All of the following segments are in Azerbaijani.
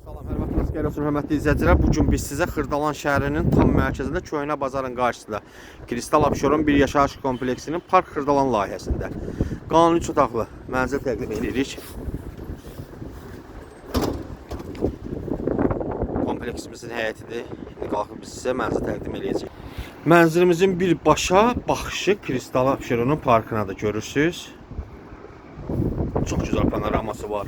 Salam, hər vaxtınız xeyir olsun, hörmətli izləyicilər. Bu gün biz sizə Xırdalan şəhərinin tam mərkəzində Köhnə Bazarın qarşısında Kristal Abşeron bir yaşayış kompleksinin Park Xırdalan layihəsində qanuni üç otaqlı mənzil təqdim edirik. Kompleksimizin həyətidir. İndi qalxıb biz sizə mənzil təqdim eləyəcəyik. Mənzilimizin birbaşa baxışı Kristal Abşeronun parkınadır, görürsüz. Çox gözəl panoraması var.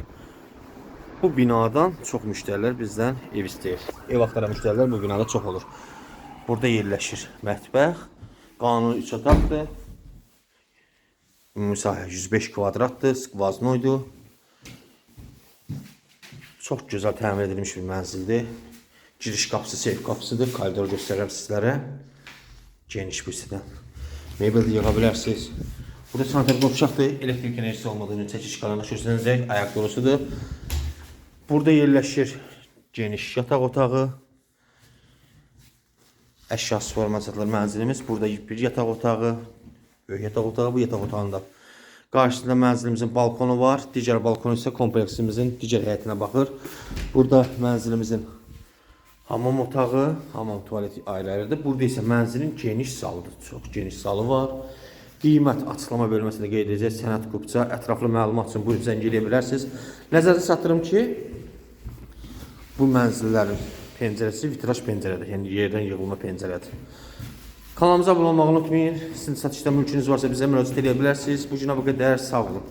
Bu binadan çox müştərilər bizdən ev istəyir. Ev axtaran müştərilər bu binada çox olur. Burada yerləşir mətbəx. Qanuni 3 otaqdır. Ümumi sahə 105 kvadratdır, skvaznoydur. Çox gözəl təmir edilmiş bir mənzildir. Giriş qapısı seyf qapısıdır. Koridor göstərirəm sizlərə. Geniş bir hissədən. Mebel də yığa bilərsiniz. Burada sanitar qovşaqdır. Elektrik enerjisi olmadığı üçün çəkiş qaranlıq göstərəcək. Ayaq dolusudur. Burada yerləşir geniş yataq otağı. Əşyasız formada satılır mənzilimiz. Burada bir yataq otağı, böyük yataq otağı, bu yataq otağında. Qarşısında mənzilimizin balkonu var. Digər balkon isə kompleksimizin digər həyətinə baxır. Burada mənzilimizin hamam otağı, hamam tualeti ayrı-ayrıdır. Burada isə mənzilin geniş zalıdır. Çox geniş zalı var. Qiymət açıqlama bölməsində qeyd edəcək sənəd kupça, ətraflı məlumat üçün buyurun zəng eləyə bilərsiniz. Nəzərdə çatdırım ki, bu mənzillərin pəncərəsi vitraj pəncərədir. Yəni yerdən yığılma pəncərədir. Kanalımıza abunə olmağı unutmayın. Sizin satışda mülkünüz varsa bizə müraciət edə bilərsiniz. Bu günə bu qədər. Sağ olun.